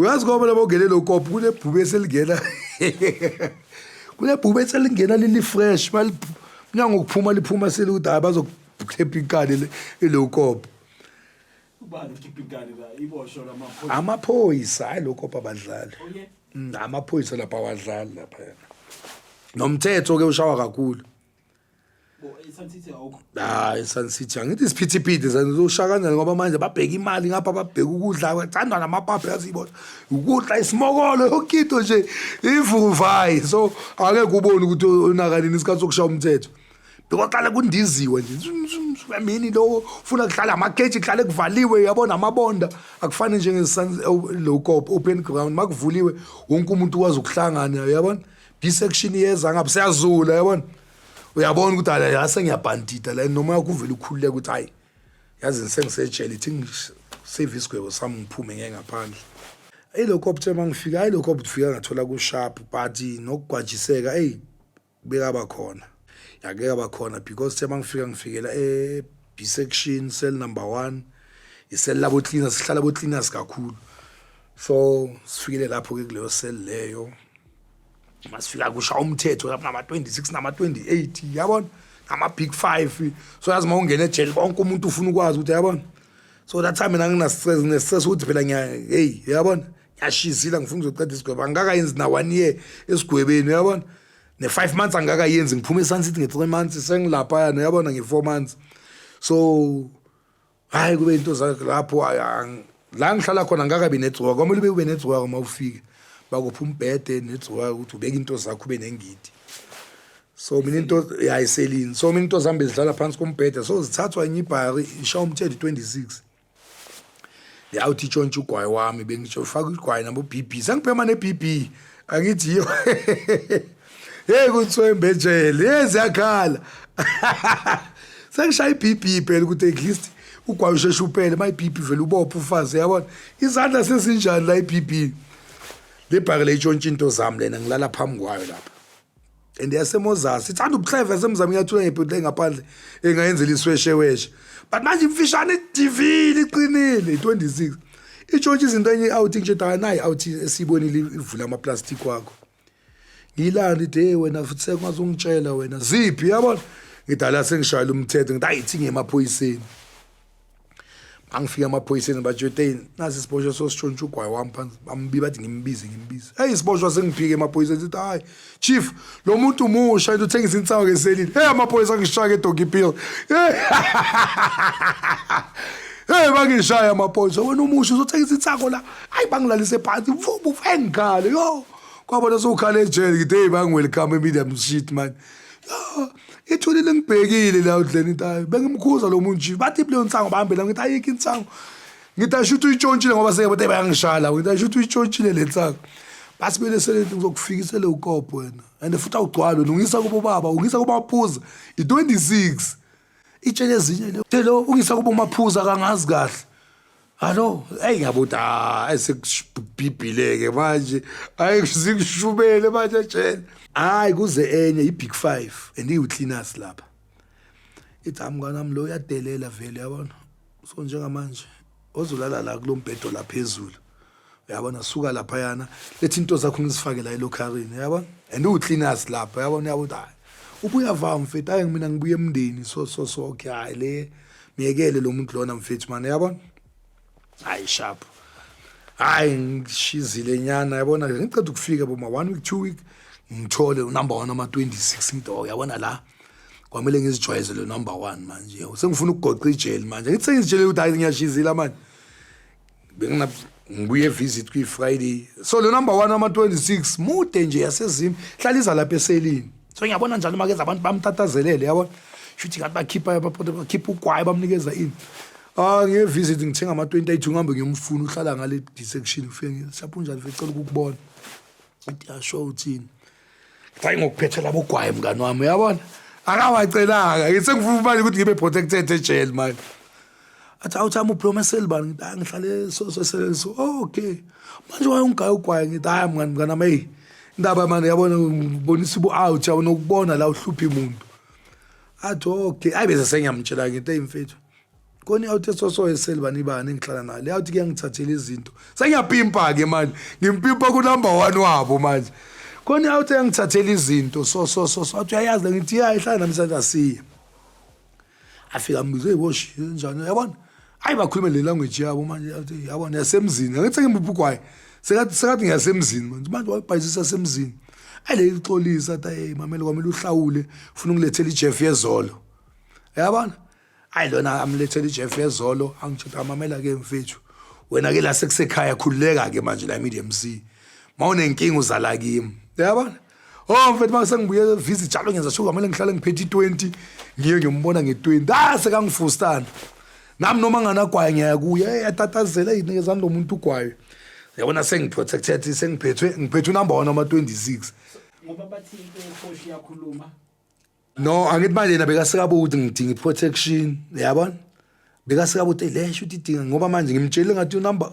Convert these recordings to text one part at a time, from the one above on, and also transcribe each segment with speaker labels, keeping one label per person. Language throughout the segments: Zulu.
Speaker 1: Uyazi ngoba labo ngene lo kop kunebhubesi elingena. Kunebhubesi elingena lili fresh mnyango kuphuma liphuma selikuthi hayi bazokukhepha inkani le kop.
Speaker 2: Ubani ukhipha inkani la iboshwa lamaphoyisa.
Speaker 1: Amaphoyisa hayi lo kop abadlali.
Speaker 2: Oh yeah.
Speaker 1: Amaphoyisa lapha awadlali lapha yena. Nomthetho ke ushawa kakhulu.
Speaker 2: Bo eSun City awukho.
Speaker 1: Hayi Sun City angithi isiphithiphithi sazoshaya kanjani ngoba manje babheka imali ngapha babheka ukudla bathandwa namapaphi yazibona ukudla isimokolo yonke into nje ivuvayi so angeke ubone ukuthi unakanini isikhathi sokushaya umthetho because qala kundiziwe nje emini lo ufuna kuhlala amakeji kuhlale kuvaliwe yabona amabonda akufani njenge-low open ground makuvuliwe wonke umuntu ukwazi ukuhlangana uyabona B section iyeza ngapha siyazula yabona uyabona ukuthi hayi yase ngiyabhandida la noma yakuvela ukhululeka ukuthi hayi yazi sengisejele ithi ngisave isigwebo sami ngiphume ngeke ngaphandle. Ilokho obuthe mangifika hayi lokho obufika ngathola ku sharp but nokugwajiseka ey bekaba khona yake yaba khona because the mangifika ngifikela e B section cell number 1 isel labo cleaners sihlala bo cleaners kakhulu so sifikele lapho ke kuleyo cell leyo masifika kusha umthetho lapho nama-26 nama-28 yabona nama-big five. So yazi uma ungena ejele bonke umuntu ufuna ukwazi ukuthi yabona so that time mina ngina-stress nginestress ukuthi phela ngiya hey yabona ngiyashizila ngifuna ukuzoqeda isigwebo angikakayenzi na-one year esigwebeni uyabona ne-5 months angikakayenzi ngiphume eSun City nge-3 months sengilaphayana uyabona nge-4 months. So hayi kube into zakhe lapho la ngihlala khona ngakabi nedrowa kwamele ube nedrowa uma ufika bakupha umbhede nedrowa ukuthi ubeke into zakho ube nengidi. So mina into yayiselini so mina into zami bezidlala phansi kombhede so zithathwa enye ibhari ishaya umthetho 26 le awuthi itshontshe ugwayi wami bengitsho ufaka ugwayi nabo BB sengibhema ne BB angithi yiyo hey kunswembe ejele hey ziyakhala sengishaya i-BB phela ukuthi at least ugwayi usheshe uphele ma i-BB vele ubophe ufaze yabona izandla sezinjani la i-BB le bhaka le itshontshe into zami lena ngilala phambi kwayo lapha and yasemozasi ithanda ubuhleva yasemzamo iyathula ngebhodi engaphandle engayenzela iswesheweshe but manje imfishane idivile iqinile i-26 itshontshe izinto enye i-out ngitsho hayi nayi i-out esiyibonile ivula amaplastic wakho ngiyilanda ithi hey wena futhi sekungazongitshela wena ziphi yabona ngidala sengishayela umthetho ngithi ayithi ngiye emaphoyiseni. Angifika emaphoyiseni batsho hey nasi isiboshwa sositshontsha ugwayi wami phansi bambi bathi ngimbize ngimbize hey isiboshwa sengiphike emaphoyiseni sithi hayi chief lo muntu musha into uthengisa insango ngeselini hey amaphoyisa angishaya ngedoggy pill hey bangishaya amaphoyisa wena umusha uzothengisa insango la hayi bangilalise phansi vubu engikhale yo kwabona sewukhala ejele ngithi hey bangiwelcome medium shit man. Yo ithulile ngibhekile la udleni into hayi bengimkhuza lo muntu nje bathi leyo nsango bahambe la ngithi ayikho insango ngithi asho ukuthi uyitshontshile ngoba seke bayangishaya la ngithi asho ukuthi uyitshontshile le nsango basibele sele ngizokufikisele ukopho wena and futhi awugcwali wena ungisa kubo baba ungisa kubaphuza i-26 itshele ezinye le lo ungisa kubo maphuza kangazi kahle Alo, hey ngiyabuthi ah esekubhibhileke manje. Hayi sikushubele manje ejele. Hayi kuze enye i-big 5 and iyu cleaners lapha. Ithi mngani wami lo uyadelela vele yabona. So njengamanje ozolala la kulombhedo la phezulu. Uyabona suka lapha yana lethi into zakho ngizifake la elokharini yabona. And uyu cleaners lapha yabona uyabuthi hayi. Ubuya va mfethu hayi mina ngibuye emndeni so so so okay hayi le miyekele lo muntu lona mfethu manje yabona. Hayi sharp. Hayi ngishizile nyana yabona ngiceda ukufika boma 1 week 2 week ngithole number 1 ama 26 ngithi oh yabona la kwamele ngizijwayeze lo number 1 manje sengifuna ukugoqa ijele manje ngithi sengizitshele ukuthi hayi ngiyashizila manje bengina ngibuye visit kwi Friday so lo number 1 ama 26 mude nje yasezimi hlaliza lapha eselini so ngiyabona njalo makeza abantu bamtatazelele yabona shuthi ngathi bakhipha bakhipha ugwayi bamnikeza ini ah ngiye visit ngithenga ama 28 ngihambe ngiyomfuna uhlala ngale dissection ngifike ngisapho njani ngicela ukukubona athi asho uthini hayi ngokuphethe labo gwayi mngani wami uyabona akawacelanga ngithi sengifuna manje ukuthi ngibe protected ejele manje athi awuthi ami upromeseli bani ngithi hayi ngihlale so so so so oh, okay manje wayongigaya ugwayi ngithi hayi mngani mngani wami hey indaba manje yabona ngibonisa ubu out yabona ukubona la uhluphi umuntu athi okay hayi bese sengiyamtshela ngithi hey mfethu. Koni out esoso eseli bani bani engihlala nayo le out kuyangithathela izinto. Sengiyapimpa ke manje, ngimpimpa ku number 1 wabo manje. Koni out eyangithathela izinto so so so so athi uyayazi le ngithi ya ihlala nami sathi asiye. Afika ambize hey bosh njani yabona? Hayi bakhulume le language yabo manje athi yabona yasemzini. Angithi sengimupha ugwayi. Sekathi sekathi ngiyasemzini manje. Manje wayibhayisisa semzini. Ayi leli xolisa athi hey mamela kwamele uhlawule ufuna ungilethela iJeff yezolo. Yabona? Hayi lona amlethela iJeff yezolo angitshela amamela ke mfethu. Wena ke la sekusekhaya khululeka ke manje la medium C. Mawunenkinga uzala kimi. Yabona? Oh mfethu mase ngibuye visit njalo ngenza sure kwamele ngihlale ngiphethe i20 ngiye ngiyombona nge20. Ah sekangifustana. Nami noma nganagwayi ngiyaya kuye hey atatazela yinikezani lo muntu ugwayi. Yabona sengiprotected sengiphethwe ngiphethwe number 1 ama 26.
Speaker 2: Ngoba bathi into yefoshi iyakhuluma.
Speaker 1: No angithi manje yena bekasekabuka ukuthi ngidinga i-protection yabona bekasekabuka ukuthi le shuthi idinga ngoba manje ngimtshelile ngathi unumber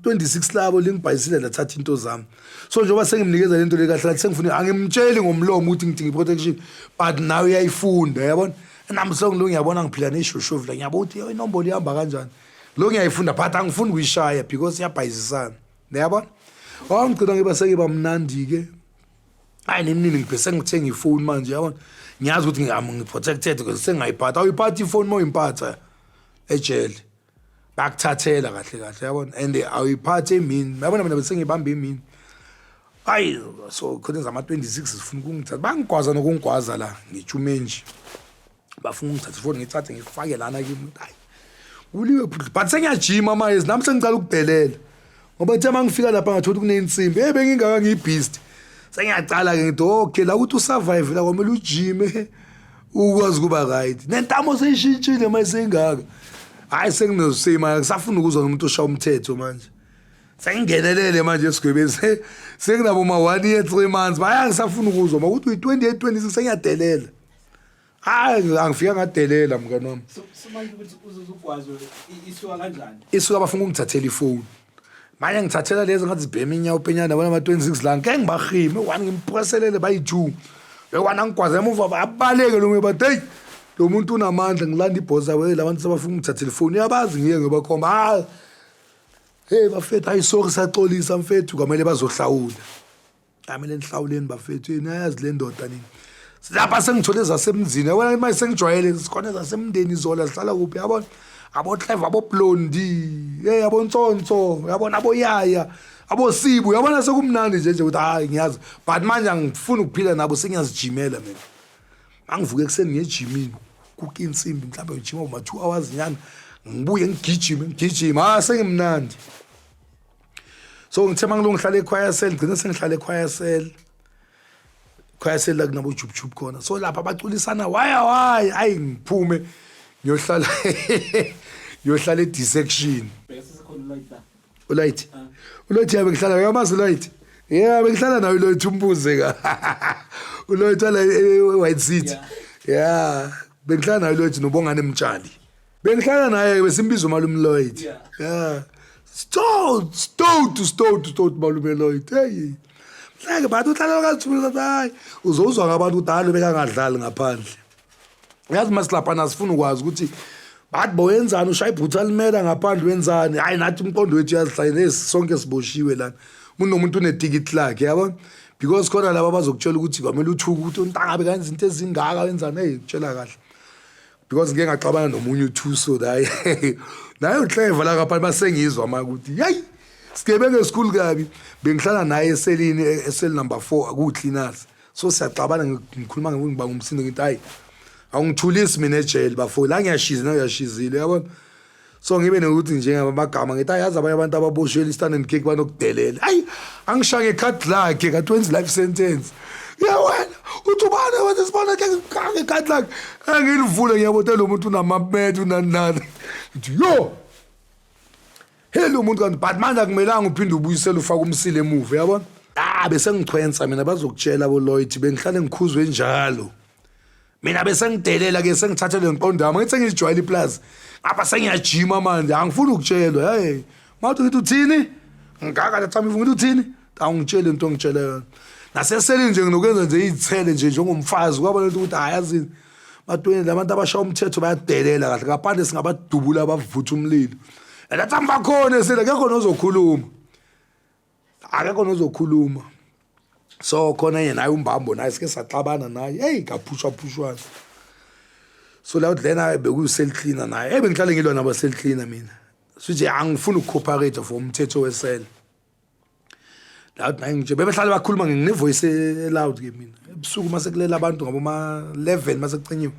Speaker 1: 26 labo lingibhayisile lathatha into zami so njengoba sengimnikeza lento le kahle kahle sengifuna angimtsheli ngomlomo ukuthi ngidinga i-protection but nawe uyayifunda yabona nami sengilo ngiyabona ngiphila neshoshovu la ngiyabona ukuthi inombolo ihamba kanjani lo ngiyayifunda but angifuni ukuyishaya because iyabhayisisana yabona oh ngigcina ngiba sengiba mnandi-ke hayi nini ngibhe sengithenga ifoni manje yabona ngiyazi ukuthi ngi-protected because sengingayiphatha awuyiphathi ifoni uma uyimpatha ejele bakuthathela kahle kahle yabona and awuyiphathi emini yabona mina besengibamba emini hayi so khona zama-26 zifuna ukungithatha bangigwaza nokungigwaza la ngitshume nje bafuna ungithatha ifoni ngithathe ngifake lana kimi hayi kuliwe phuthu but sengiyajima manje nami sengicala ukudelela ngoba kuthe uma ngifika lapha ngathola kunensimbi hey bengingaka ngiyibeast sengiyacala ke ngithi okay la ukuthi usurvive la kwamele ujime ukwazi ukuba right nentamo seyishintshile manje seyingaka hayi senginozisima ngisafuna ukuzwa nomuntu oshaya umthetho manje sengingenelele manje esigwebeni sekunabo ma 1 year 3 months bayangisafuna ukuzwa makuthi uyi-28 26 sengiyadelela Hayi angifika ngadelela mngani wami.
Speaker 2: So so manje ukuthi uzuzugwazwe isuka kanjani?
Speaker 1: Isuka bafuna ukungithathela ifoni. Manje ngithathela lezi ngathi zibhema inyawo penyana bona ama 26 la ngeke ngibahime one ngimpreselele bayi-2. Yokwana ngigwaze emuva abaleke lo bathi hey lo muntu unamandla ngilanda ibhoza yabo labantu sebafuna ukungithathela ifoni uyabazi ngiye ngibakhomba hayi hey bafethu hayi sorry saxolisa mfethu kwamele bazohlawula. Amele nihlawuleni bafethu yini ayazi le ndoda nini. Lapha sengithole zasemzini yabona manje sengijwayele sikhona zasemndeni zola sihlala kuphi yabona abo Clever abo Blondie hey abo Ntsonso yabona abo Yaya abo Sibu yabona sekumnandi nje nje ukuthi hayi ngiyazi but manje angifuni ukuphila nabo sengiyazijimela mina angivuke ekuseni ngejimini kuka insimbi mhlawumbe ngijima uma 2 hours nyana ngibuye ngigijime ngigijime ah sengimnandi so ngithe uma ngilongihlala echoir cell ngigcine sengihlala echoir cell choir cell la kunabo jub jub khona so lapha baculisana waya waya ayi ngiphume ngiyohlala ngiyohlala e-dissection ulight ah. ulight yabe ngihlala uyamazi ulight yeah bengihlala naye ulight umbuze ka ulight ala e-white city yeah bengihlala naye ulight nobongane mtshali bengihlala naye besimbiza umalume Lloyd yeah stout stout stout stout malume Lloyd hey mhleke bathi uhlala kathula hayi uzozwa ngabantu ukuthi hayi bekangadlali ngaphandle yazi masilaphana asifuna ukwazi ukuthi bathi bowenzani ushaya ibhutha limela ngaphandle wenzani hayi nathi umqondo wethu uyazihlale sonke siboshiwe lana umuntu nomuntu unetikiti lakhe yabona because khona laba bazokutshela ukuthi kwamele uthuke ukuthi untangabe kanzi into ezingaka wenzani hey kutshela kahle because ngike ngaxabana nomunye uthuso naye naye uhleva la ngaphansi basengizwa manje ukuthi yayi sigebengu esikhulu kabi bengihlala naye eselini esel number 4 ku cleaners so siyaxabana ngikhuluma ngibanga umsindo ngithi hayi awungithulisi mina ejele bafo la ngiyashiza nawe uyashizile uyabona so ngibe nokuthi njengamagama ngithi ayazi abanye abantu ababoshwele i-stand and cake banokudelela ayi angishaye ngekhadi lakhe kathi wenza life sentence ya wena uthi ubani wenza sibona ke ngekhadi lakhe engilivule ngiyabona lo muntu unamamethe unani nani ngithi yo hey lo muntu kanti but manje akumelanga uphinde ubuyisele ufake umsile emuva yabona ah bese ngichwensa mina bazokutshela bo Lloyd bengihlale ngikhuzwe njalo mina bese ngidelela ke sengithathe le nqondo yami ngithi sengijwayele iplaza ngapha sengiyajima manje angifuni ukutshelwa hey mawuthi ngithi uthini ngaka la thami ngithi uthini awungitsheli into ongitshela yona naseselini nje nginokwenza nje izithele nje njengomfazi kwaba lento ukuthi hayi yazini Batweni labantu abashaya umthetho bayadelela kahle ngaphandle singabadubula bavutha umlilo. And athi ambakhona esele akekho nozokhuluma. Akekho nozokhuluma. So khona yena naye umbambo naye sike saxabana naye. Hey kaphushwa phushwana. So la lena bekuyi-cell cleaner naye. Hey bengihlale ngilwa nabo cell cleaner mina. Sithi angifuni ukucooperate for umthetho wesele. Loud naye nje bebehlale bakhuluma ngine-voice loud ke mina. Ebusuku mase kulela abantu ngabo ma 11 mase kucinyiwe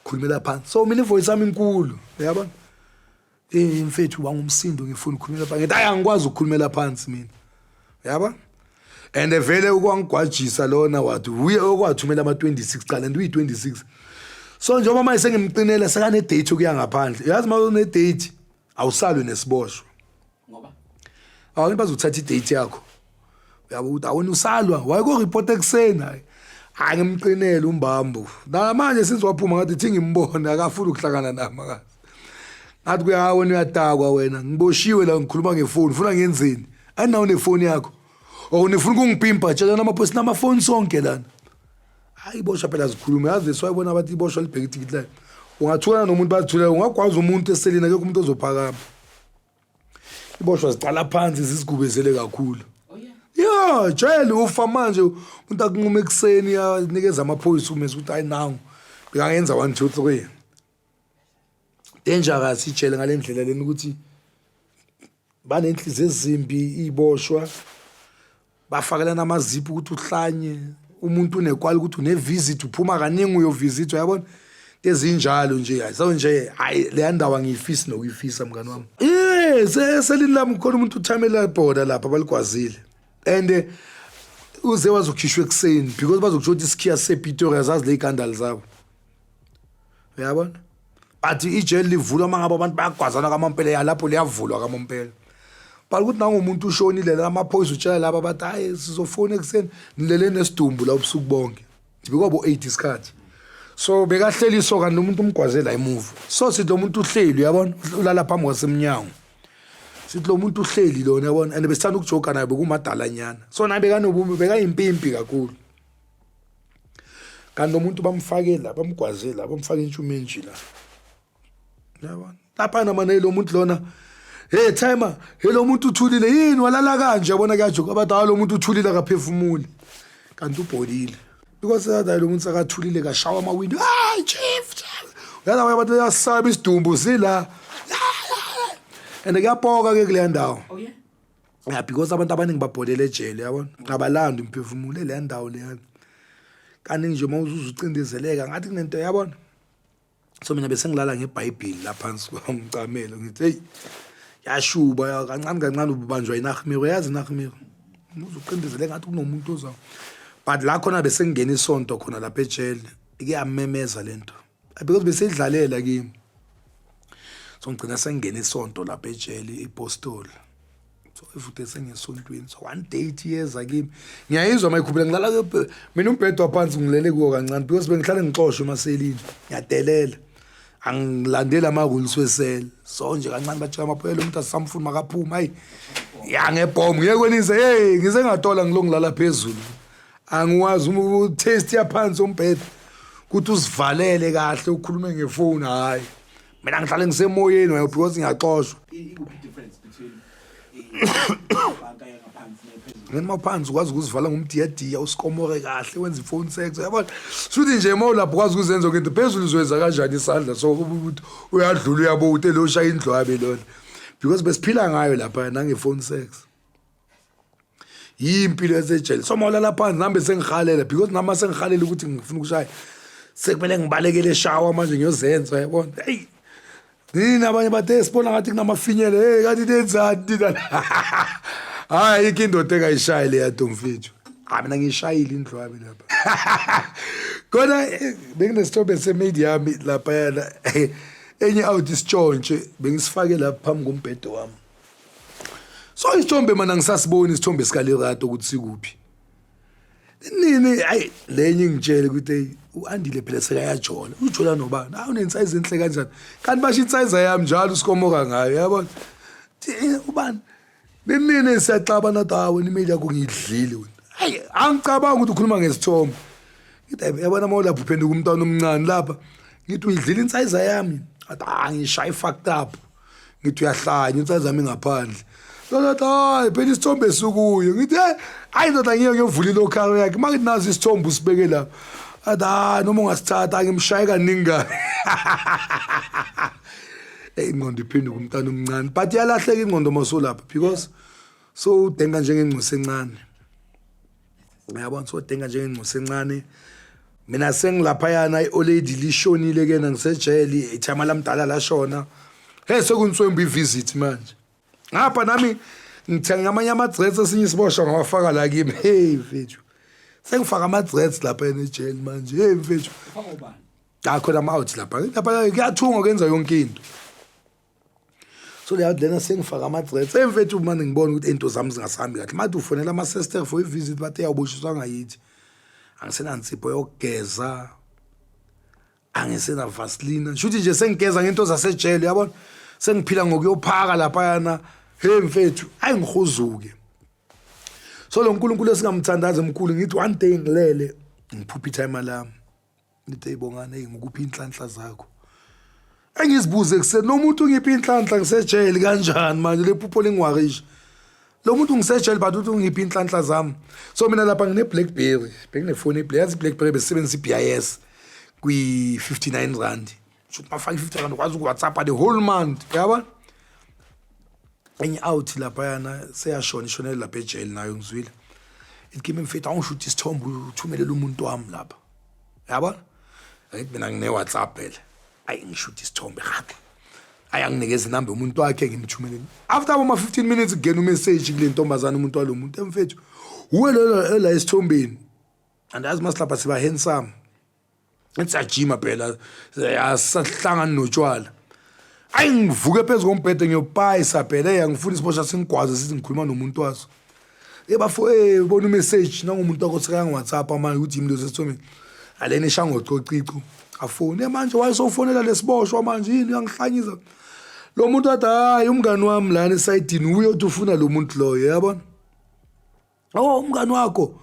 Speaker 1: khulumela phansi. So mina ivoice yami inkulu, uyabona? Eh mfethu wangumsindo ngifuna ukukhulumela phansi. Ngithi hayi angikwazi ukukhulumela phansi mina. Uyabona? And vele ukwangigwajisa lona wathi uye okwathumela ama 26 qala and uyi 26. So njengoba manje sengimqinela sekane date ukuya ngaphandle. Uyazi uma une date awusalwe nesiboshwa.
Speaker 2: Ngoba
Speaker 1: Awani bazothatha idate yakho. Uyabo ukuthi awena usalwa wayeko report ekuseni hayi. Angimqinele umbambo. Namanje since waphuma ngathi thi ngimbone akafuni ukuhlangana nami akazi. Ngathi kuya wena uyadakwa wena ngiboshiwe la ngikhuluma ngefoni ufuna ngenzeni? Ayinawo nefoni yakho. Or nifuna ukungipimpa tshela namaphoyisa namafoni sonke lana. Hayi iboshwa phela zikhulume yazi leswayibona abathi iboshwa libheke ithikithi layo. Ungathukana nomuntu bathule ungagwaza umuntu eselini akekho umuntu ozophakama. Iboshwa ziqala phansi zizigubezele kakhulu.
Speaker 2: Oh yeah.
Speaker 1: Ya, jele ufa manje umuntu akunquma ekuseni anikeza amaphoyisa umese ukuthi hayi nangu. Bekangenza 1 2 3. Dangerous ijele ngalendlela leni ukuthi banenhliziyo ezimbi iboshwa bafakelana amazipho ukuthi uhlanye umuntu unekwali ukuthi une-visit uphuma kaningi uyovisit uyabona ezinjalo nje hayi so nje hayi leya ndawo angiyifisi nokuyifisa mngani wami yes eselini lami khona umuntu uthamela ibhoda lapha baligwazile and uze wazokhishwa ekuseni because bazokusho ukuthi isikhiya sePretoria zazi le igandali zabo uyabona but ijele livulwa uma ngabe abantu bayagwazana kamampela ya lapho liyavulwa kamampela but ukuthi nangomuntu ushonile la amaphoyisa utshela laba bathi hayi sizofona ekuseni nilele nesidumbu la ubusuku bonke bekwabo 8 isikhathi so bekahleli so kanti umuntu umgwazela emuva so sithi lo muntu uhleli uyabona ulala phambi kwasemnyango sithi lo muntu uhleli lona yabona and besithanda ukujoka naye bekumadalanyana so naye bekanobumbi bekayimpimpi kakhulu kanti lo muntu bamfake la bamgwaze la bamfake intshumenji la yabona lapha namane lo muntu lona hey timer hey lo muntu uthulile yini walala kanje yabona kuyajoka abathi hayi lo muntu uthulile akaphefumuli kanti ubholile because hayi lo muntu sakathulile kashawa amawindi hayi chief chief uyazi abanye abantu bayasaba isidumbu sila and kuyapoka ke kuleya ndawo
Speaker 2: Oh yeah.
Speaker 1: Yeah, because abantu abaningi babholele ejele yabona abalandi umphefumulo leya ndawo leyana kaningi nje uma uzuza ucindezeleka ngathi kunento yabona so mina bese ngilala ngeBhayibheli la phansi kwamcamelo ngithi hey yashuba kancane kancane ubanjwa inahmiro yazi inahmiro uzucindezeleka ngathi kunomuntu ozayo but la khona bese ngingena isonto khona lapha ejele ikuyamemeza lento because beseyidlalela kimi so ngigcina sengingena isonto lapha ejele ipostoli so everyday sengiyesontweni so one day ithi yeza kimi ngiyayizwa mayikhuphula ngilala mina umbhedo waphansi ngilele kuwo kancane because bengihlale ngixoshwe emaselini ngiyadelela angilandeli ama-rules wesele so nje kancane batshela amaphoyela umuntu asisamfuni makaphuma hayi ya ngebhomu ngeke kwenise hey ngize ngatola ngilo ngilala phezulu angiwazi taste yaphansi umbhedo ukuthi uzivalele kahle ukhulume ngefoni hayi mina ngihlale ngisemoyeni wayo because ngiyaxoshwa
Speaker 2: Ikuphi difference between ibhanka yangaphansi nephezulu?
Speaker 1: Ngeni maphansi ukwazi ukuzivala ngomdiyadiya usikomore kahle wenza ifone sex uyabona shuthi nje uma ulapho ukwazi ukuzenza yonke into phezulu uzoyenza kanjani isandla so ukuthi uyadlula uyabo ukuthi lo ushaya indlwabe lona because besiphila ngayo lapha nangefone sex yimpilo yasejele so mawulala phansi nami sengihalela because nami sengihalela ukuthi ngifuna ukushaya sekumele ngibalekele eshawa manje ngiyozenza yabona hey nini abanye bathe sibona ngathi kunamafinyele hey kanti nenzani nina hayi ikho indoda engayishayi leya ntomfethu hayi mina ngiyishayile indlu yami lapha kona benginesithombe semidi yami laphayana enye out isitshontshe bengisifake lapha phambi kombhedo wami so isithombe mana ngisasiboni isithombe sikaLerato ukuthi sikuphi nini hayi lenye ingitshele ukuthi hey uAndile phela sekayajola ujola nobani hawu nensize enhle kanjani kanti basho insize yami njalo usikomoka ngayo yabona ubani nini siyaxabana dawo imeli yakho ngiyidlile wena hayi angicabanga ukuthi ukhuluma ngesithombe ngithi yabona uma ulapho uphenduka umntwana omncane lapha Ngithi uyidlile insayiza yami. Athi ah ngishaye fucked up. Ngithi uyahlanya insayiza yami ngaphandle. Ndoda hayi phela isithombe sukuyo. Ngithi hey hayi ndoda ngiye ngiyovula ilokhalo yakhe. Makithi nazi isithombe usibeke la. Athi hayi noma ungasithatha ngimshaye kaningi kabi. Hey ingqondo iphenduka umntana omncane but iyalahleka ingqondo masolapha because so udenga njengengcosi encane. Uyabona so udenga njengengcosi encane. Mina sengilaphayana i-olady lishonile kena ngisejele ithama lamdala lashona. Hey sekunswembu i-visit manje. Ngapha nami ngithenga amanye ama-dreads esinye isiboshwa ngawafaka la kimi. Hey mfethu. Sengifaka ama-dreads lapha ejele manje. Hey mfethu.
Speaker 2: Ufaka ubani?
Speaker 1: La khona ama-out lapha. Lapha kuyathungwa kwenza yonke into. So leya lena sengifaka ama-dreads. Hey mfethu manje ngibona ukuthi into zami zingasahambi kahle. Manje ufonela ama-sister for i-visit bathi yawuboshiswa ngayithi. Angisenansipho yokugeza. Angisena vaseline. Shuthi nje sengigeza ngento zasejele yabona. Sengiphila ngokuyophaka laphayana. Hey mfethu, ayi ngihuzuke. So lo nkulunkulu esingamthandazi emkhulu ngithi one day ngilele ngiphupha itimer lami. Ngithi ayibongane hey ngikuphi inhlanhla zakho. Engizibuze kuseni lo muntu ungiphi inhlanhla ngisejele kanjani manje lephupho lingwarisha. Lo muntu ngisejele but uthi ungiphi inhlanhla zami. So mina lapha ngine BlackBerry, benginefoni iBlack, yazi iBlackberry besebenzisa iBIS kwi 59 rand. Shuthi mafaka i-50 rand ukwazi uku-WhatsApp the whole month, yabona? Enye out laphayana seyashona ishonele lapha ejele nayo ngizwile. Ithi kimi mfethu awungishuthi isithombe uthumelele umuntu wami lapha. Yabona? Angithi mina ngine WhatsApp phela. Ayi ngishuthi isithombe hake. Ayi anginikeze inamba yomuntu wakhe ngimthumelele. After about 15 minutes kungena umessage kule ntombazana umuntu walo muntu emfethu. Uwe lo la esithombeni. Andazi masilapha siba handsome. Siyajima phela asahlangani notshwala. Ayi ngivuke phezu kombhede ngiyopayisa phela hey angifuni isiboshwa singigwaze sithi ngikhuluma nomuntu waso. Hey bafo eh bona umessage nangumuntu wakho sekaya nge-WhatsApp manje ukuthi yimi lo sesithomeni. Alena ishangococico. Afone manje wayesofonela lesiboshwa manje yini uyangihlanyisa. Lo muntu athi hayi umngani wami lana esayidini uye uthi ufuna lo muntu loyo yabona. Oh umngani wakho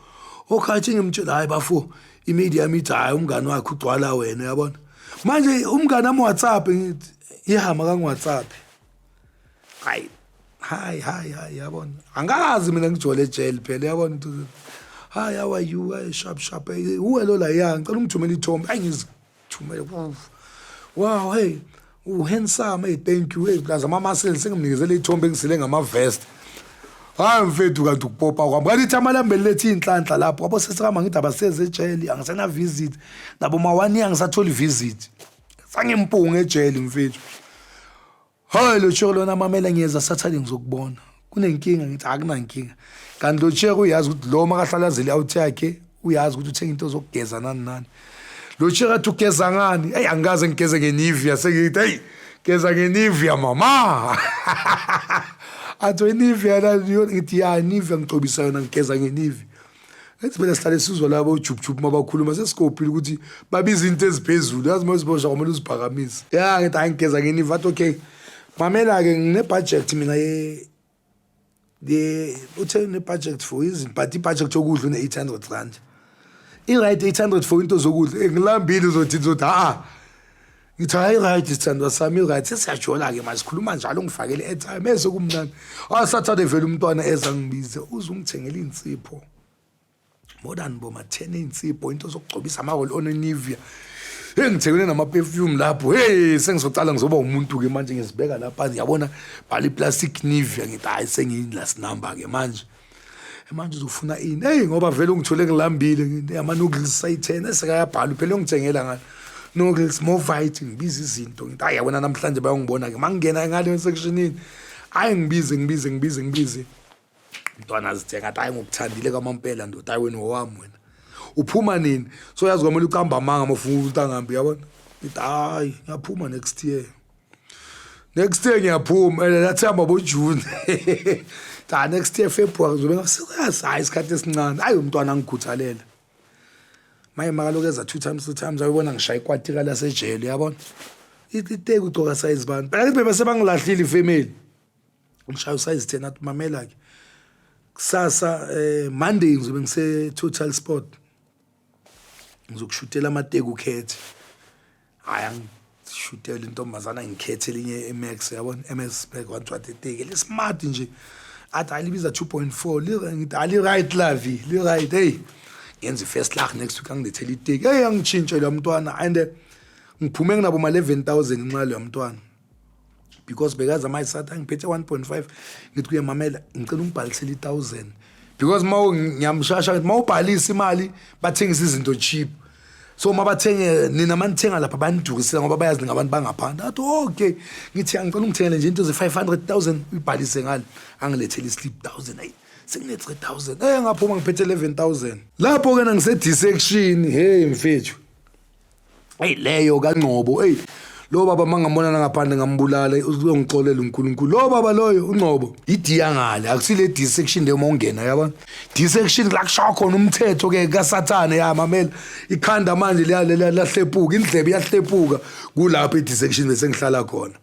Speaker 1: okhathi ngimtshela hayi bafo imedia yami ithi hayi umngani wakhe ugcwala wena uyabona. Manje umngani wami WhatsApp ngithi ihama kangi WhatsApp. Hayi hayi hayi hayi yabona. Angikazi mina ngijole ejele phela yabona ukuthi hi how are you hey sharp sharp hey uwe lo la ya ngicela ungithumele ithombe ayi ngizithumele. Wow hey u handsome hey thank you hey plus ama muscles sengimnikezele ithombe engisile ngama vest. Hayi mfethu kanti ukupopa kwami. Kanti ithama lami belilethe inhlanhla lapho. Wabo sesihamba ngithi abaseze ejele angisena visit. Nabo ma one year angisatholi visit. Sangimpunga ejele mfethu. Hayi lo chero lona mamela ngiyeza Saturday ngizokubona. Kunenkinga ngithi akunankinga. Kanti lo chero uyazi ukuthi lo makahlalazele out yakhe uyazi ukuthi uthenga into zokugeza nani nani. Lo chero athi ugeza ngani? Hey angikaze ngigeze ngeNivea sengithi hey geza ngeNivea mama. Athi iNivea la ngithi ya Nivea ngigcobisa yona ngigeza ngeNivea. Ethi phela sihlale sizwa labo ojubjub mabakhuluma sesikopile ukuthi babiza into eziphezulu yazi uma uziboshwa kwamele uziphakamise. Ya ngithi hayi ngigeza ngeNivea athi okay. Mamela ke ngine budget mina ye ye uthe ne budget for izinto but i-budget yokudla une 800 rand. I-right 800 for into zokudla ngilambile uzothi uzothi ha ngithi hayi right sithandwa sami right sesiyajola ke manje sikhuluma njalo ngifakele airtime ese kumnandi. Ah Saturday vele umntwana eza ngibize uze ungithengele insipho. More than boma 10 insipho into zokugcobisa ama roll on Nivea. Hey ngithengele nama perfume lapho. Hey sengizocala ngizoba umuntu ke manje ngizibeka lapha yabona bhala iplastic Nivea ngithi hayi sengiyi last number ke manje. Manje uzofuna ini? Hey ngoba vele ungithole ngilambile ngithi ama noodles ayi10 esekayabhala phela ungithengela ngani. Noodles Movite ngibiza izinto ngithi hayi yabona namhlanje bayongibona ke mangingena ngale sectionini. Hayi ngibize ngibize ngibize ngibize. Mntwana azithenga athi hayi ngokuthandile kwamampela ndoda hayi wena owami wena. Uphuma nini? So yazi kwamele uqamba amanga mawufuna ukuthi angahambi yabona. Ngithi hayi ngiyaphuma next year. Next year ngiyaphuma and lathamba bo June. Cha next year February ngizobe ngaserious hayi isikhathi esincane. Hayi umntwana angikhuthalela. Maye makaloku eza 2 times 3 times ayibona ngishaya ikwatika lasejele yabona. Iteki ugcoka size bani. Phela ngithi bese bangilahlile ifamily. Ngishaya usize 10 athi mamela ke. Kusasa Monday ngizobe ngise Total Sport. Ngizokushutela amateki ukhethe. Hayi, angishutele intombazana, ngikhethe elinye eMax, yabona, MS Spec 123 le smart nje. Athi hayi, libiza 2.4 li. Ngithi ali right lavi, li right. Hey, ngenza i-first lag next week, angilethele iteki. Hey, angitshintshe lo mntwana and ngiphume nginabo ma 11,000 nxa lo mntwana, because bekazi amayisathi angiphethe 1.5. Ngithi kuye, mamela, ngicela ungibhalisele i-1000, because ma ngiyamshasha, ngithi ma ubhalisa imali bathengisa izinto cheap, so uma bathenge nina manithenga lapha banidurisela ngoba bayazi ngabantu bangaphandle. Athi okay. Ngithi angicela ungithengele nje into ze-500,000, uyibhalise ngale. Angilethele i-slip 1000. Ayi, sengine-3000. Ngaphuma ngiphethe 11,000 lapho-ke nangise-dissection. Hey mfethu, hey, leyo kaNgcobo, hey, lo baba mangambona ngaphandle ngambulala, uzongixolela uNkulunkulu. Lo baba loyo uNgcobo idiya ngale, akusile D section leyo. Mawungena, yabona, D section la kushaya khona umthetho ke kaSathane, ya mamela, ikhanda manje liyahlephuka, indlebe iyahlephuka kulapho e D section bese ngihlala khona.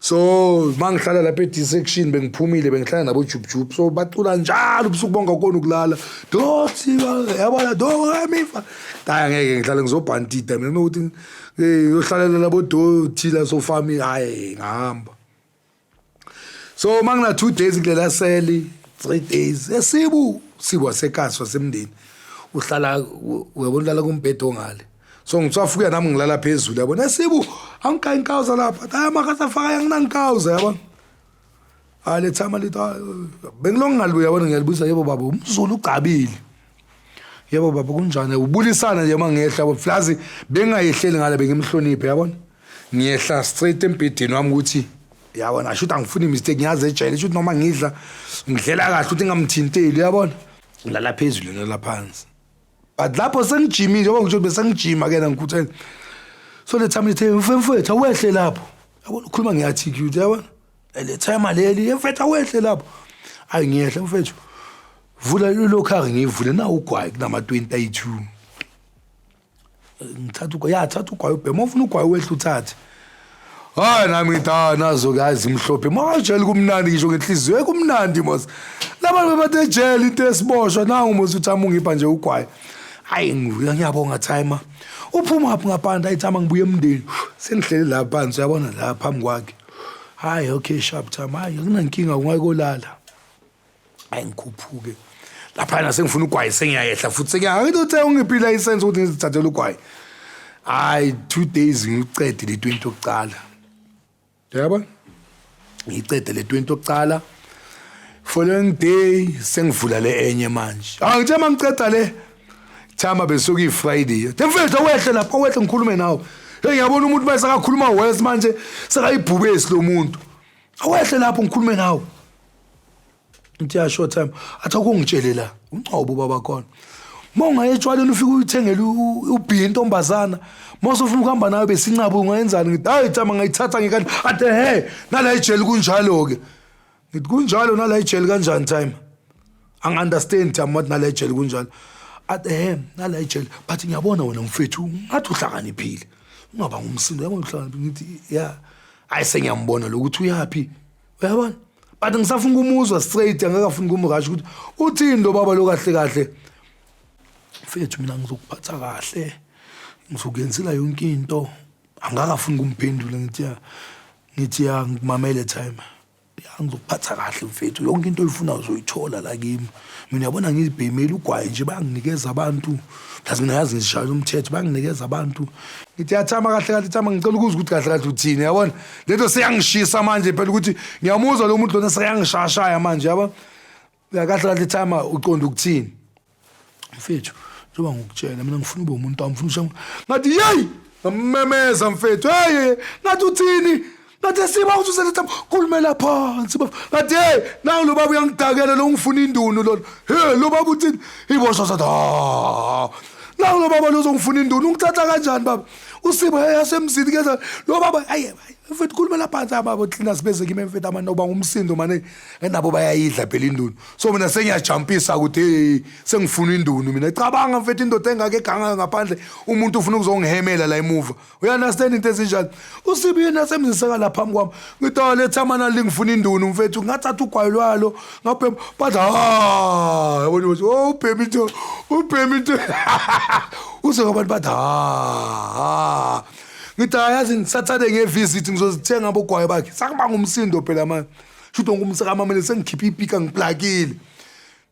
Speaker 1: So mangihlala lapha e-D section, bengiphumile, bengihlala nabo jubjub, so bacula njalo ubusuku bonke, akona ukulala dothi, yabona, do re mi fa. Hayi, angeke ngihlale, ngizobhantida mina ukuthi ngiyohlalela labo do thila sofami. Hayi, ngahamba. So mangina 2 days kulela seli, 3 days, esibu sibu wasekasi wasemndeni uhlala, uyabona, ulala kumbhedo ongale. So ngithiwa nami ngilala phezulu, yabona, esibu angikayi inkawuza lapha, hayi, makasafaka yanginangikawuza, yabona. Hayi, le timer lithi bengilonke ngalibuya, yabona, ngiyalibuza, yebo baba, umZulu ugcabile, yebo baba, kunjani? Ubulisana nje mangehla, yabo, flazi bengayehleli ngale, bengimhloniphe, yabona. Ngiyehla straight embhedeni wami ukuthi, yabona, asho ukuthi angifuni mistake, ngiyazi ejele, sho ukuthi noma ngidla ngidlela kahle ukuthi ngingamthinteli, yabona. Ngilala phezulu, ngilala phansi, but lapho sengijimile, njengoba ngisho bese ngijima ke ngikhuthele. So le time lithe, mfethu, awehle lapho, yabona, ukhuluma nge-attitude, yabona, le time leli, mfethu, awehle lapho. Hayi, ngiyehla, mfethu, vula ilokhari, ngiyivule na ugwayi kunama 22. Ngithatha ugwayi, ya, thatha ugwayi ubhema, ufuna ugwayi wehle uthathe. Hayi, nami ngithi, ah, nazo ke, hayi, zimhlophe mawajele, kumnandi ngisho ngenhliziyo, kumnandi mos laba bebathe ejele into esiboshwa nangu mos uthi amungipha nje ugwayi. Hayi, ngivuka, ngiyabonga timer, uphuma phi ngaphandle? Ayi timer, ngibuye emndeni, sengihleli la phansi, uyabona, la phambi kwakhe. Hayi, okay, sharp timer, hayi, akunankinga, ungayikolala. Hayi, ngikhuphuke laphana, sengifuna ugwayi, sengiyayehla futhi, sengiya uthe ungiphi ilayisense ukuthi ngizithathele ugwayi. Hayi, 2 days ngiucede le 20 yokucala, yabona, ngicede le 20 yokucala. Following day sengivula le enye manje. Ah, ngithe mangiceda le thama, besuka i-Friday, mfethu, awehle lapha, awehle ngikhulume nawe. Hey, ngiyabona umuntu mase akakhuluma worse manje, sekayibhubesi lo muntu. Awehle lapho ngikhulume nawe. Ngithi ya, short time. Athi akungitshele la uNgcobo baba khona, uma ungaye etshwaleni ufike uyithengele ubhiya intombazana, uma usufuna ukuhamba nayo besincabe, ungayenzani? Ngithi hayi thama, ngayithatha ngikanje. Athi he, nala ejele kunjalo-ke. Ngithi kunjalo nala ejele kanjani time? Angi-understand time, wathi nala ejele kunjalo. Athi he, nala ejele, but ngiyabona wena mfethu ngathi uhlakaniphile, ungaba ngumsindo, yabona, uhlakaniphile. Ngithi ya, hayi, sengiyambona lokuthi uyaphi, uyabona, but ngisafuna ukumuzwa straight, angakafuni kumrasha ukuthi uthini lo baba lo kahle kahle. Mfethu, mina ngizokuphatha kahle, ngizokuyenzela yonke into. Angakafuni kumphendula. Ngithi ya, ngithi ya, ngikumamele time. Ya, ngizokuphatha kahle mfethu, yonke into oyifunayo uzoyithola la kimi. Mina yabona ngizibhemeli ugwayi nje, banginikeza abantu, plus mina yazi ngishayela umthetho, banginikeza abantu. Ngithi yathama kahle kahle thama, ngicela ukuzwa ukuthi kahle kahle uthini, yabona, lento seyangishisa manje phela ukuthi ngiyamuzwa lo muntu lona seyangishashaya manje, yabona. Ya, kahle kahle thama, uqonda ukuthini? Mfethu, njengoba ngikutshela, mina ngifuna ube umuntu wami, ngifuna ushaya. Ngathi yeyi, ngamemeza, mfethu, hey, ngathi uthini? Ngathi siba uthi useletha, khulumela phansi baba. Ngathi hey, nawu lo baba uyangidakela lo, ngifuna indunu lona. Hey, lo baba uthini? Iboshwa sathi, ah, nawu lo baba lo uzongifuna indunu, ungithatha kanjani baba? Usibo, hey, yasemzini ke lo baba. Hayi mfethu, khulumela phansi baba, clean sibeze kimi mfethu, amanoba ngumsindo mane enabo bayayidla phela indunu. So mina sengiyajampisa ukuthi hey, sengifuna indunu mina. Cabanga mfethu, indoda engake eganga ngaphandle, umuntu ufuna ukuzongihemela la emuva, uya-understand into ezinjani? Usibi yena semziseka la phambi kwami. Ngithi ah, letha mana lingifuna indunu mfethu. Ngathatha ugwayi lwalo ngabhema, but ah, yabona ukuthi oh, ubhema into, ubhema into, uze ngabantu bathi ah, ah. Ngithi ayazi ngisathane ngevisit ngizozithenga abogwayi bakhe. Sakubanga umsindo phela manje. Shuthi wonke umsekamamele sengikhipha ipika ngiplakile.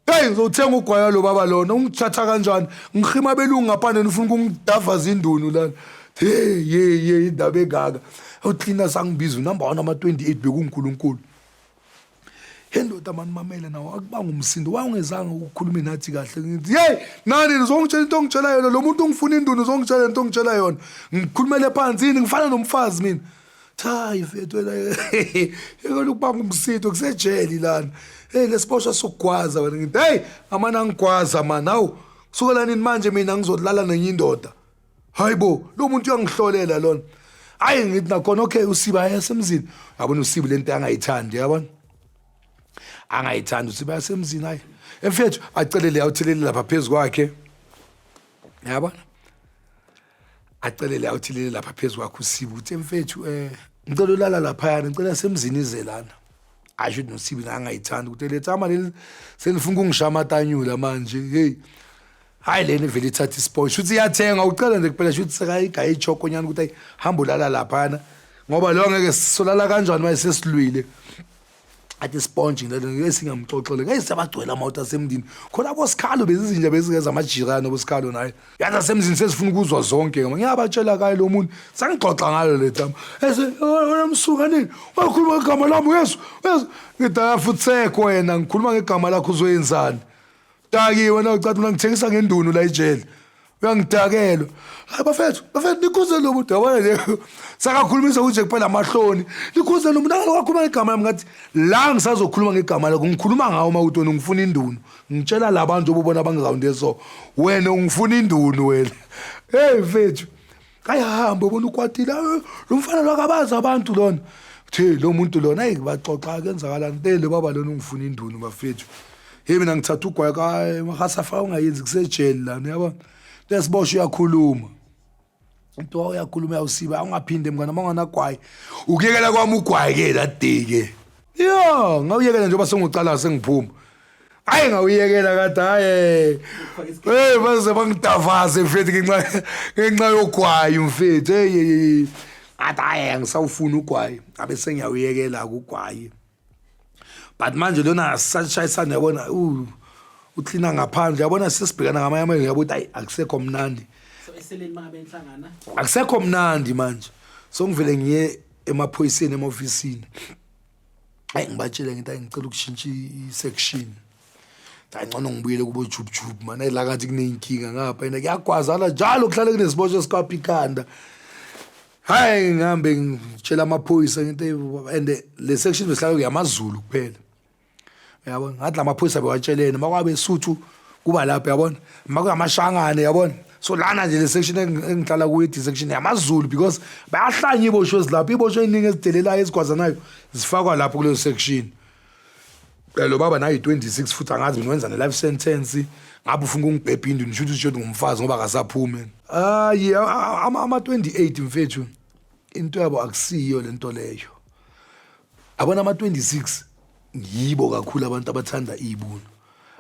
Speaker 1: Hey ngizothenga ugwaya lo baba lona ungithatha kanjani? Ngihima belungu ngaphandle nifuna ukungidavaza indunu lana. Hey hey hey indaba engaka. Ucleaner sangibiza unumber 1 ama 28 bekuNkulunkulu. Hey ndoda mani mamele nawo akubanga umsindo wawungezanga ukukhuluma nathi kahle ngithi hey nani nizongitshela into ongitshela yona lo muntu ungifuna indunu uzongitshela into ongitshela yona ngikhulumele phansi yini ngifana nomfazi mina cha ifethu wena yekela ukubanga umsindo kusejeli lana hey lesiboshwa sokugwaza wena ngithi hey amana angigwaza man hawu kusukela nini manje mina ngizolala nenye indoda Hayibo, lo muntu uyangihlolela lona. Hayi ngithi nakhona okay usiba yasemzini. Yabona usibi lento angayithandi yabona. Angayithandi usiba yasemzini hayi. Emfethu acelele awuthelele lapha phezulu kwakhe. Yabona? Acelele awuthelele lapha phezulu kwakhe usibi uthi emfethu eh ngicela ulala lapha ngicela semzini ize lana. Asho ukuthi nosibi angayithandi ukuthi letha ama leli selifuna ukungishaya amatanyula manje. Hey. Hayi lena ivele ithatha ispoil shuthi iyathenga ucela nje kuphela shuthi sekayigaya ichoko nyana ukuthi ayi hamba ulala laphana ngoba lo ngeke solala kanjani manje sesilwile athi sponge lelo ngeke singamxoxele ngeke siyabagcwela amawuta asemndini khona abosikhalo bezizinja bezingeza amajirana abosikhalo naye yazi asemzini sesifuna ukuzwa zonke ngoba ngiyabatshela kaye lo muntu sangixoxa ngalo le tama ese wena msuka nini wakhuluma ngegama lami uyesu uyesu ngithi ayafuthekho wena ngikhuluma ngegama lakho uzoyenzani Dakiwe wena ucathi mina ngithengisa ngendunu la ejele. Uyangidakelwa. Hayi bafethu, bafethu nikhuze lo muntu yabona nje. Sakakhulumisa ukuthi kuphela amahloni. Nikhuze lo muntu akakhuluma ngegama lami ngathi la ngisazokhuluma ngegama lakho ngikhuluma ngawo uma uthi wena ungifuna indunu. Ngitshela labantu obubona bangirounde so. Wena ungifuna indunu wena. Hey mfethu. Kayahamba ubona ukwatile lo mfana lo akabazi abantu lona. Uthe lo muntu lona ayi baxoxa kenzakalani le baba lona ungifuna indunu bafethu. Hey mina ngithatha ugwayi ka mahasafa ungayenzi kusejele lana uyabona. Lesiboshwe uyakhuluma. Into uyakhuluma uyawusiba ungaphinde mngane uma unganagwayi. Ukuyekela kwami ugwayi ke that day ke. Yeah, ngawuyekela njengoba sengucala sengiphuma. Hayi ngawuyekela kade hayi. Hey baze bangidavaze mfethu ngenxa ngenxa yogwayi mfethu. Hey hey. Ngathi hayi angisawufuni ugwayi. Abe sengiyawuyekela ugwayi. But manje lona sashayisana yabona uklina ngaphandle yabona sesibhekana ngamanye amazwi yabo ukuthi hayi akusekho mnandi.
Speaker 2: So eseleni mangabe enhlangana
Speaker 1: Akusekho mnandi manje. So ngivele ngiye emaphoyiseni emofisini. Hayi ngibatshele ngithi hayi ngicela ukushintsha i-section. Hayi ngcono ngibuyele kubo jub jub man la kathi kuneyinkinga ngapha yena kuyagwazana njalo kuhlale kunesiboshwa esikwapha ikhanda. Hayi ngihambe ngitshela amaphoyisa ngithi and le section besihlala kuyamaZulu kuphela. Uyabona ngathi lamaphoyisa bewatshelene makwabe Suthu kuba lapho yabona makungamashangane yabona so lana nje le section engihlala kuyo i section yamaZulu because bayahlanya iboshwe ezilapho iboshwe eziningi ezidelelayo ezigwazanayo zifakwa lapho kuleyo section. Lo baba nayo 26 futhi angazi mina wenza ne life sentence ngabe ufuna ukungibhebha indlu nisho ukuthi usho ngumfazi ngoba akasaphumi. Hayi ama 28 mfethu into yabo akusiyo lento leyo. Abona ama 26 yibo kakhulu abantu abathanda ibunu.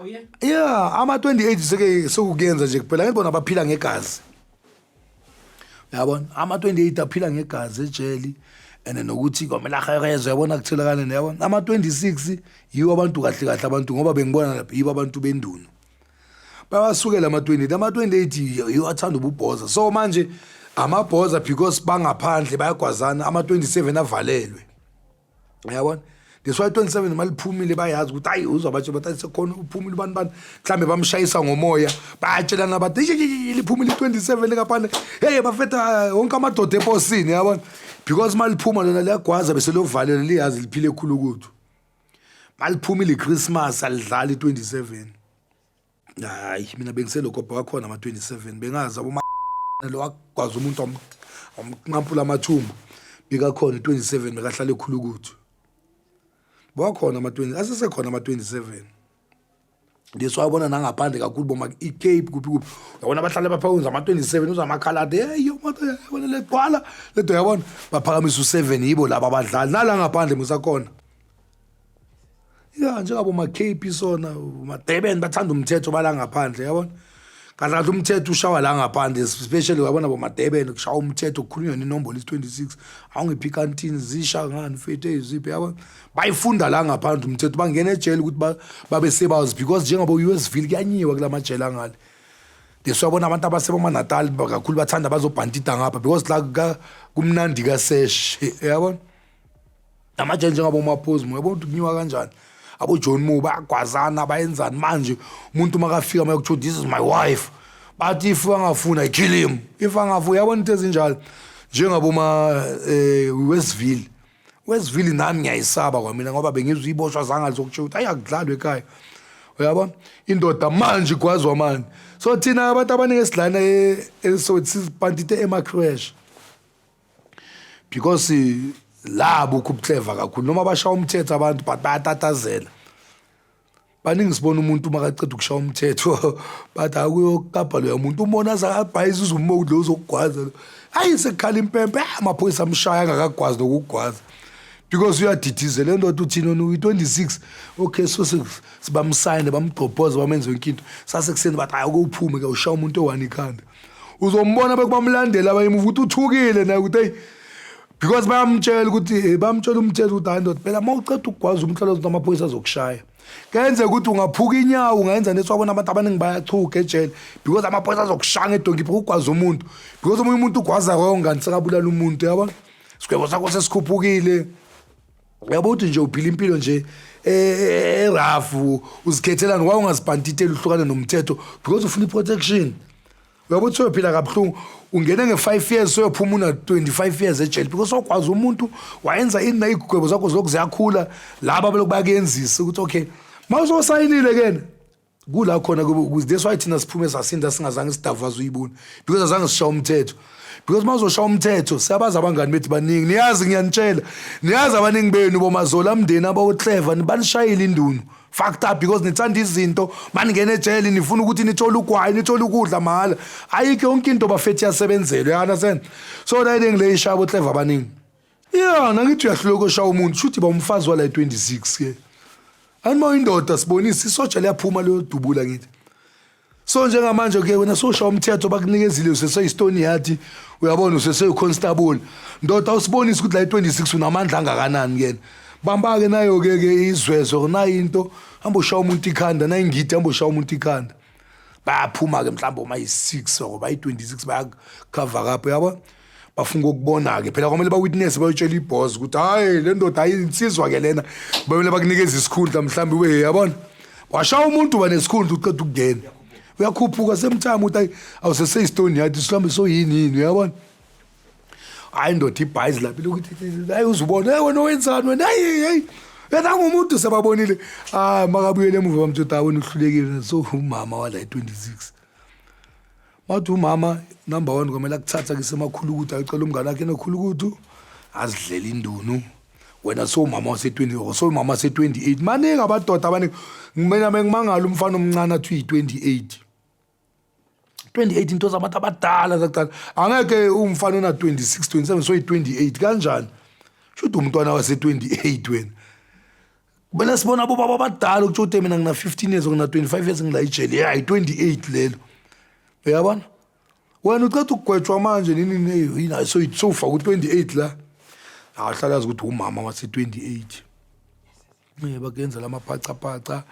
Speaker 2: Oh yeah.
Speaker 1: Yeah, ama 28 seke sekukuyenza nje kuphela ngibona baphila ngegazi. Uyabona ama 28 aphila ngegazi ejeli and nokuthi kwamele aherezwe yabona kuthelakane neyabona ama 26 yiwo abantu kahle kahle abantu ngoba bengibona lapha yibo abantu bendunu. Bayawasukela ama 28 ama 28 yiwo athanda ububhoza so manje amabhoza because bangaphandle bayagwazana ama 27 avalelwe. Uyabona that's why 27 maliphumile bayazi ukuthi hayi uzobatsho bathi sekhona uphumile ubani bani mhlambe bamshayisa ngomoya bayatshelana bathi liphumile 27 lingaphandle hey bafetha wonke amadoda eposini yabona because maliphuma lona liyagwaza bese lovalelwe liyazi liphile ekhulu ukuthi maliphumile iChristmas alidlali 27 hayi mina bengiselokho wakhona ama 27 bengazi aboma lo wakwazi umuntu wamnqampula amathumbu bekakhona 27 bekahlala ekhulukuthu bakhona ama 20 asesekhona ama 27 Leso wabona nangaphandle kakhulu boma iCape kuphi kuphi uyabona abahlale baphakamise ama 27 uzwa amakhaladi hey yo moto yabona legcwala ledo yabona baphakamisa u7 yibo laba abadlali nala ngaphandle musakhona ya njengabo ma-cape sona ma-durban bathanda umthetho bala ngaphandle yabona Kahle kahle umthetho ushawa la ngaphandle, especially wabona bomadebeni kushaya umthetho, kukhulunywa nenombolo isi-26, awungiphi ikantini zisha ngani mfethu eyiziphi, yabo. Bayifunda la ngaphandle umthetho, bangena ejele ukuthi babe sebazi because njengoba u-USville kuyanyiwa kula majele angale. Lesiyabona abantu abasebomanatal kakhulu bathanda bazobhantida ngapha because la kumnandi kasesh, yabona. Namajele njengabo Maphozi, uyabona ukuthi kunyiwa kanjani. Abo-John Mo bayagwazana, bayenzani manje. Umuntu makafika mayekuthiwa this is my wife, bathi if angafuni I kill him, if angafuni, uyabona into ezinjalo. Njengabo ma Westville, Westville nami ngiyayisaba kwamina ngoba bengizwa iboshwa zangale zokutshela ukuthi ayi akudlalwe ekhaya, uyabona indoda manje igwazwa manje. So thina abantu abaningi esidlana eSoweto sizipantite ema-crash because labo ukuclever kakhulu noma bashaya umthetho abantu, but bayatatazela baningi. Sibona umuntu makaceda ukushaya umthetho bathi akuyokapa loya muntu, umbona azabhayiza uzummo lo uzokugwaza lo, hayi sekukhala impempe, amaphoyisa amshaya angakagwazi nokugwaza because uyadidizela endoda. Uthini wena uyi-26? Okay, so sibamsayine, bamgqobhoze, bamenze yonke into. Sasekuseni bathi hayi uke uphume ke, ushaya umuntu owani ikhanda, uzombona bekubamlandela abanye ukuthi uthukile naye ukuthi hey, because bayamtshela ukuthi bamtshela umthetho ukuthi hayi ndoda phela uma uceda ukugwaza umhlolo ukuthi amaphoyisa azokushaya, kuyenzeka ukuthi ungaphuka inyawo, ungayenza neswabona abantu abaningi bayachuka ejele because amaphoyisa azokushaya ngedonki ukugwaza umuntu, because omunye umuntu ugwaza wrong kanti sekabulala umuntu, yabona. Sigwebo sakho sesikhuphukile, uyabo ukuthi nje uphila impilo nje erafu, uzikhethelani waye ungazibhantiteli uhlukane nomthetho because ufuna i-protection, uyabo ukuthi uyophila kabuhlungu. Ungene nge-5 years, soyophuma una-25 years ejele because okwazi umuntu wayenza ini nayigwebo zakho zokhu ziyakhula, laba belokhu bayakuyenzisa ukuthi okay ma usosayinile kena kula khona. That's why thina siphume sasinda singazange sidavaze uyibona because azange sishaye umthetho, because uma uzoshaya umthetho siyabazi abangani bethu baningi, niyazi, ngiyanitshela, niyazi abaningi benu bomazola mndeni abawuclever banishayile indunu fucked up because nithanda izinto, maningena ejele nifuna ukuthi nithole ugwayi, nithole ukudla mahhala, ayikho yonke into bafethi yasebenzela, you understand? So la ile ngile ishaya boclever abaningi, yeah, nangithi uyahluleka ushaya umuntu, shuthi ba umfazi wala 26 ke anima indoda sibonisa isotsha liyaphuma liyodubula. Ngithi so njengamanje ke wena soshaya umthetho, bakunikezile useseyistoni yathi, uyabona, useseyi-constable ndoda, usibonise ukuthi la i-26 unamandla angakanani kena. Bamba-ke nayo-ke ke izwezwe nayo into, hamba ushaya umuntu ikhanda, nayingidi, hamba ushaya umuntu ikhanda. Bayaphuma-ke mhlawumbe uma yi-6 or bayi-26, bayacover up, uyabona, bafuna ukubona-ke phela kwamele ba-witness, bayotshela ibhosi ukuthi hhayi le ndoda ayinsizwa-ke lena, bamele bakunikeza isikhundla mhlawumbe ube, yabona, washaya umuntu uba nesikhundla, uqeda ukungena uyakhuphuka same time ukuthi hayi awuseseyistoni yathi mhlawumbe soyini yini, uyabona. Hayi ndoda ibhayizi lapha ukuthi hayi uzubona, hey wena wenzani wena, hayi hayi yena ngumuntu sebabonile, ah makabuyele emuva bamtshela hayi wena uhlulekile. So umama wala 26 bathi umama number 1 kwamele akuthatha kisemakhulu ukuthi ayocela umngane wakhe enokhulu ukuthi azidlela indunu. Wena so umama wase-20 so umama wase-28, maningi abadoda abaningi. Mina bengimangala umfana omncane athi uyi-28, 28 into zabantu abadala zakuqala, angeke umfana ona 26 27 so yi-28 kanjani? Shuthi umntwana wase-28 wena. Kumele sibona abobaba abadala ukuthi uthi mina ngina 15 years, ngina 25 years ngila ijele, yeah, i-28 lelo, uyabona. Wena uceda ukugwetshwa manje nini yini, so sofa ku-28 la, ahlala azi ukuthi umama wase-28. Bakuyenza lamaphacapaca,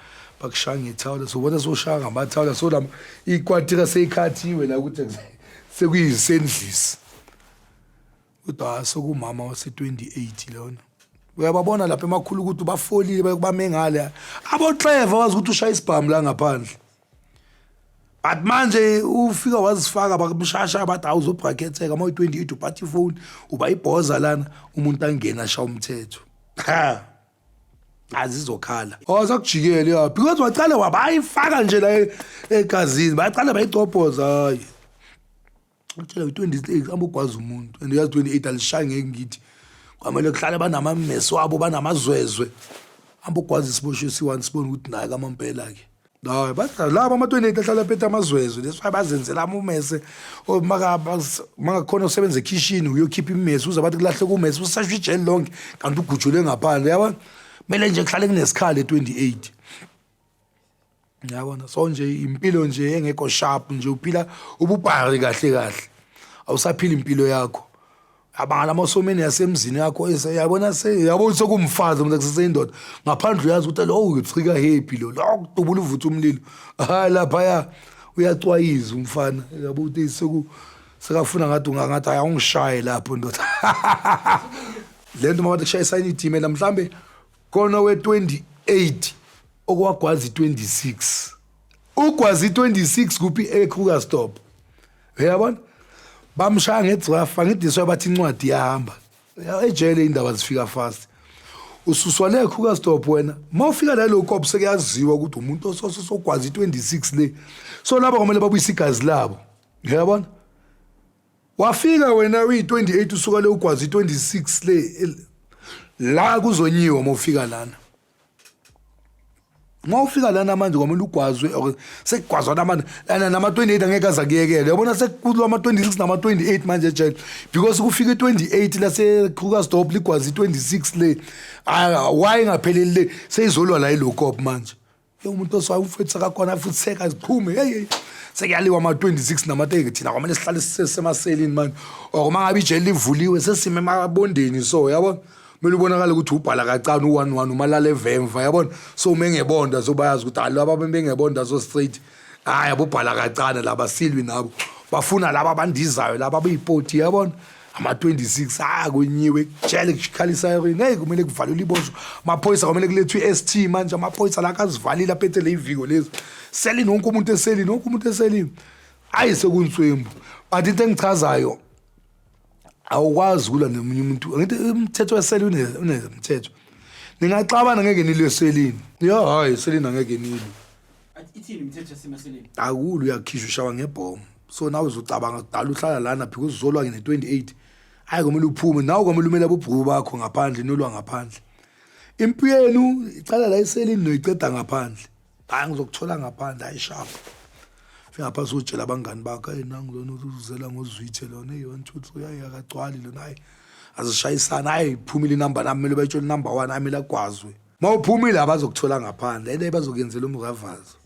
Speaker 1: bakushaya ngethawula, sobona soshaya ngamathawula, so lama ikwatira seyikhathiwe la ukuthi sekuyisendlisi, kodwa sokumama wase-28 lona. Uyababona lapha emakhulu ukuthi bafolile bayokubame ngale aboxeva, wazi ukuthi ushaya isibhamu la ngaphandle, but manje ufika wazifaka bakumshasha, bathi awuzobraketheka uma uyi-28 uphatha ifoni uba ibhoza lana, umuntu angena ashaya umthetho, ha azizokhala, oh sakujikele ya, because waqala wabayifaka nje la egazini, baqala bayicobhoza, hayi utshela u-28 hamba ugwaza umuntu and uyazi 28 alishayi, ngeke ngithi kwamele kuhlale banamamesi wabo, banamazwezwe, hamba ugwaza isiboshwe esiyi-one sibone ukuthi naye kamampela-ke. Hayi badla laba ama-28 ahlala phethe amazwezwe, that's why bazenzela amumese, mangakhona usebenza ekhishini uyokhipha imese uze bathi kulahleka umese usashwa ijele lonke kanti ugujulwe ngaphandle, yabona. Kumele nje kuhlale kunesikhala e-28. Yabona, so nje impilo nje engekho sharp nje, uphila ububhari kahle kahle, awusaphila impilo yakho. Abangala amasomeni yasemzini yakho, yabona, yabona, sekumfazi umuntu, kuseseyindoda ngaphandle. Uyazi ukuthi lo utrika happy, lo lo kudubula uvutha umlilo. Hayi, laphaya uyacwayiza umfana, yabo, ukuthi sekafuna ngathi ungangathi, hayi, awungishaye lapho ndoda. Le nto mabathi kushayisana itimela, mhlambe kona we-28 okwagwaza i-26, ugwaza i-26 kuphi? EKrugersdorp, uyabona, bamshaya ngedraft. Angidiswa bathi incwadi iyahamba ejele, indaba zifika fast. Ususwa le Krugersdorp wena, mawufika la lo kop, sekuyaziwa ukuthi umuntu ososogwaza i-26 le, so laba kumele babuyise igazi labo, uyabona. Wafika wena uyi-28, usuka le ugwaza i-26 le, la kuzonyiwa. Mawufika lana, uma ufika lana manje kwamele ugwazwe or sekugwazwa namanje lana nama-28, angeke aze akuyekele, yabona. Sekukulwa ama-26 nama-28 manje ejele, because kufika i-28 lase-Krugersdorp ligwaza i-26 le. Why ingapheleli le, seyizolwa la ilokop manje. Hey, umuntu oswayo umfethu sakakhona futhi sekaziqhume, hey hey, sekuyaliwa ama-26 nama-30. Thina kwamele sihlale sisemaselini manje, or uma ngabe ijele livuliwe, sesime emabondeni. So yabona, kumele ubonakale ukuthi ubhala kacane u-1-1, umalala evemva, yabona. So uma engebonda, so bayazi ukuthi hayi, laba bengebonda, so straight, hayi, abobhala kacane laba, silwi nabo, bafuna laba abandizayo, laba abeyipoti, yabona, ama-26. Ah, kunyiwe kujele, kukhalisa irini. Hey, kumele kuvalelwe iboshwa, amaphoyisa kumele kulethwe i-ST manje, amaphoyisa la akazivalile, aphethe le iviko lezi selini, wonke umuntu eselini, wonke umuntu eselini. Hayi, sekunswembu. But into engichazayo, awukwazi ukulwa nomunye umuntu. Ngithi umthetho weseli unemthetho, ningaxabana, ngeke nilwe eselini. Ya, hayi, eselini angeke nilwe.
Speaker 2: Ithini imithetho yasemaseleni?
Speaker 1: Akulo, uyakhishwa, ushawa ngebhomu. So nawe uzocabanga kudala uhlala lana because uzolwa ne-28. Hayi, kumele uphume nawe, kwamele umele abobhuku bakho ngaphandle, nolwa ngaphandle. Impi yenu icala la eselini, noyiceda ngaphandle. Hayi, ngizokuthola ngaphandle. Hayi, sharp, fika phansi, utshela abangani bakho, hey, nangu lona uzela ngozwithe lona, hey, 1 2 3, hayi, akagcwali lona, hayi, azishayisana, hayi, iphumile inamba nami, kumele bayitshele number 1, hayi, kumele agwazwe. Mawuphumile abazokuthola ngaphandle, ene bazokuyenzela umravazo.